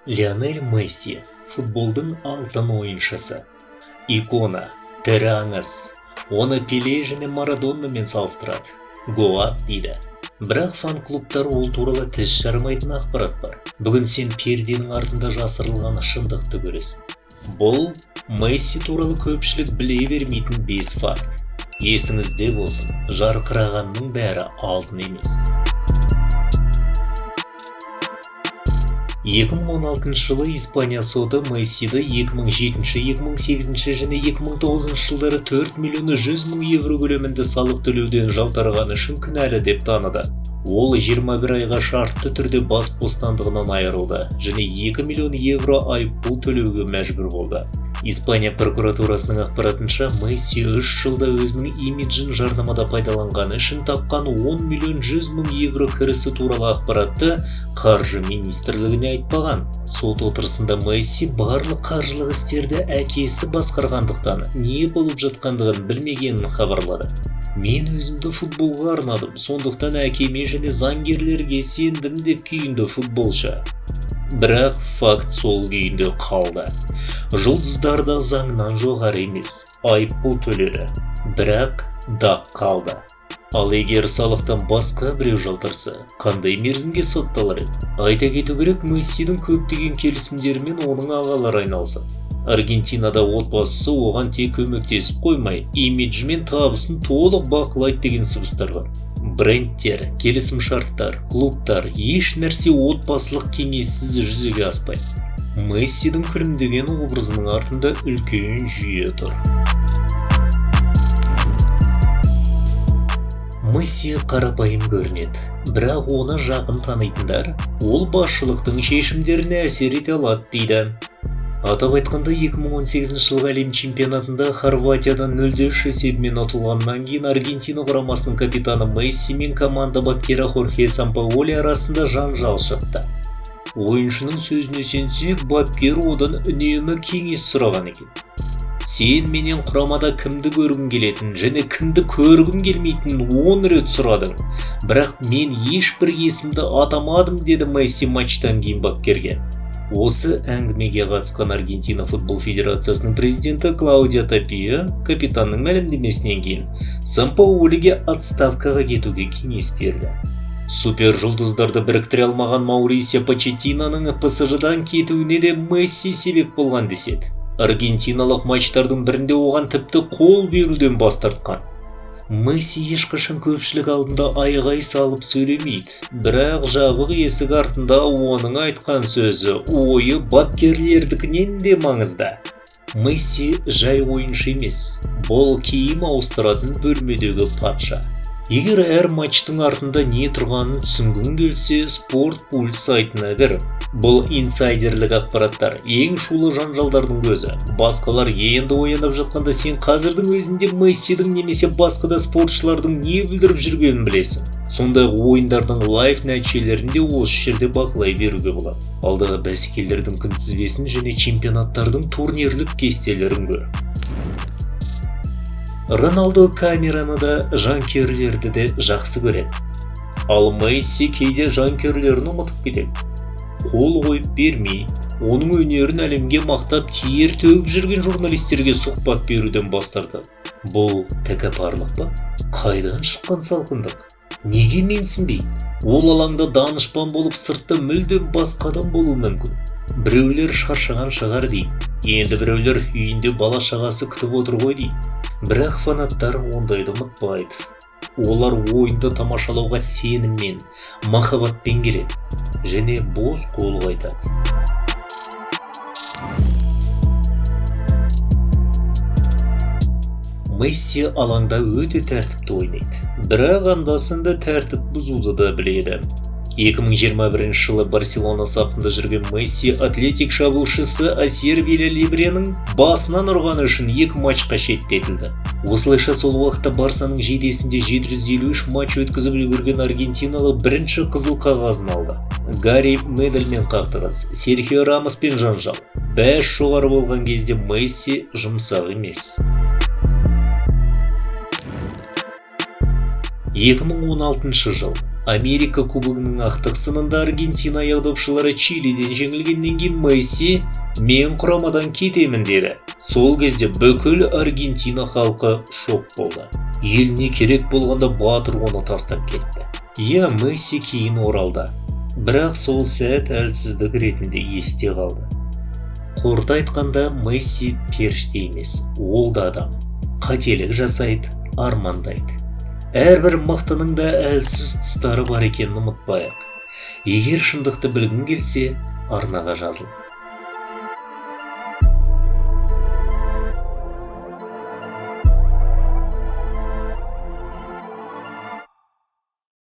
Лионель Месси футболдың алтын ойыншысы. Икона, тірі аңыз. Оны Пеле және Марадонамен салыстырады. Гоат дейді. Бірақ фан-клубтар ол туралы тіс жармайтын ақпарат бар. Бүгін сен перденің артында жасырылған шындықты көресің. Бұл Месси туралы көпшілік біле бермейтін 5 факт. Есіңізде болсын, жарқырағанның бәрі алтын емес. 2016 жылы Испания соты Мессиді 2007, 2008 және 2009 жылдары 4 миллион 100 мың евро көлемінде салық төлеуден жалтарғаны үшін кінәлі деп таныды. Ол 21 айға шартты түрде бас бостандығынан айырылды және 2 миллион евро айыппұл төлеуге мәжбүр болды. Испания прокуратурасының ақпаратынша, Месси 3 жылда өзінің имиджін жарнамада пайдаланғаны үшін тапқан 10 миллион 100 мың евро кірісі туралы ақпаратты қаржы министрлігіне айтпаған. Сот отырысында Месси барлық қаржылық істерді әкесі басқарғандықтан не болып жатқандығын білмегенін хабарлады. Мен өзімді футболға арнадым, сондықтан әкеме және заңгерлерге сендім деп күйінді футболшы. Бірақ факт сол күйінде қалды. Жұлдыздар да заңнан жоғары емес, айыппұл төледі, бірақ дақ қалды. Ал егер салықтан басқа біреу жалтарса, қандай мерзімге сотталар еді? Айта кету керек, Мессидің көптеген келісімдерімен оның ағалары айналысады. Аргентинада отбасысы оған тек көмектесіп қоймай, имиджі мен табысын толық бақылайды деген сыбыстар бар. Брендтер, келісімшарттар, клубтар, еш нәрсе отбасылық кеңессіз жүзеге аспайды. Мессидің күлімдеген образының артында үлкен жүйе тұр. Месси қарапайым көрінеді, бірақ оны жақын танитындар ол басшылықтың шешімдеріне әсер ете алады дейді. Атап айтқанда, 2018 жылғы әлем чемпионатында Хорватиядан 0-3 есебімен ұтылғаннан кейін Аргентина құрамасының капитаны Месси мен команда бапкері Хорхе Сампаоли арасында жанжал шықты. Ойыншының сөзіне сенсек, бапкер одан үнемі кеңес сұраған екен. Сен менен құрамада кімді көргім келетінін және кімді көргім келмейтінін 10 рет сұрадың. Бірақ мен ешбір есімді атамадым, деді Месси матчтан кейін бапкерге. Осы әңгімеге қатысқан Аргентина футбол федерациясының президенті Клаудия Тапия капитанның мәлімдемесінен кейін Сампаолиге отставкаға кетуге кеңес берді. Супер жұлдыздарды біріктіре алмаған Маурисио Почеттиноның ПСЖ-дан кетуіне де Месси себеп болған деседі. Аргентиналық матчтардың бірінде оған тіпті қол беруден бас тартқан. Месси ешқашан көпшілік алдында айғай салып сөйлемейді, бірақ жабық есік артында оның айтқан сөзі, ойы бапкерлердікінен де маңызды. Месси жай ойыншы емес, бұл киім ауыстыратын бөлмедегі патша. Егер әр матчтың артында не тұрғанын түсінгің келсе, Спорт Пульс сайтына кір. Бұл инсайдерлік ақпараттар, ең шулы жанжалдардың көзі. Басқалар енді оянып жатқанда сен қазірдің өзінде Мессидің немесе басқа да спортшылардың не бүлдіріп жүргенін білесің. Сондай-ақ ойындардың лайв нәтижелерін де осы жерде бақылай беруге болады. Алдағы бәсекелердің күнтізбесін және чемпионаттардың турнирлік кестелерін көр. Роналдо камераны да, жанкүйерлерді де жақсы көреді. Ал Месси кейде жанкүйерлерін ұмытып кетеді. Қол қойып бермей, оның өнерін әлемге мақтап тер төгіп жүрген журналистерге сұхбат беруден бас тартады. Бұл тәкаппарлық па? Қайдан шыққан салқындық? Неге менсінбейді? Ол алаңда данышпан болып, сыртта мүлдем басқа адам болуы мүмкін. Біреулер шаршаған шығар дейді. Енді біреулер үйінде бала шағасы күтіп отыр ғой дейді. Бірақ фанаттар ондайды ұмытпайды. Олар ойынды тамашалауға сеніммен, махаббатпен келеді және бос қол қайтады. Месси алаңда өте тәртіпті ойнайды, бірақ анда-санда тәртіп бұзуды да біледі. 2021 жылы Барселона сапында жүрген Месси атлетик шабуылшысы Асьер Вильялибреның басынан ұрғаны үшін 2 матчқа шеттетілді. Осылайша сол уақытта Барсаның жейдесінде 753 матч өткізіп үлгерген аргентиналық бірінші қызыл қағазын алды. Гарри Медельмен қақтығыс, Серхио Рамоспен жанжал. Бәс жоғары болған кезде Месси жұмсақ емес. 2016 жыл Америка кубогының ақтық сынында Аргентина аяқдопшылары Чилиден жеңілгеннен кейін Месси «Мен құрамадан кетемін» деді. Сол кезде бүкіл Аргентина халқы шок болды. Еліне керек болғанда батыр оны тастап кетті. Иә, Месси кейін оралды, бірақ сол сәт әлсіздік ретінде есте қалды. Қорыта айтқанда, Месси періште емес, ол да адам. Қателік жасайды, армандайды. Әрбір мықтының да әлсіз тұстары бар екенін ұмытпайық. Егер шындықты білгің келсе, арнаға жазыл.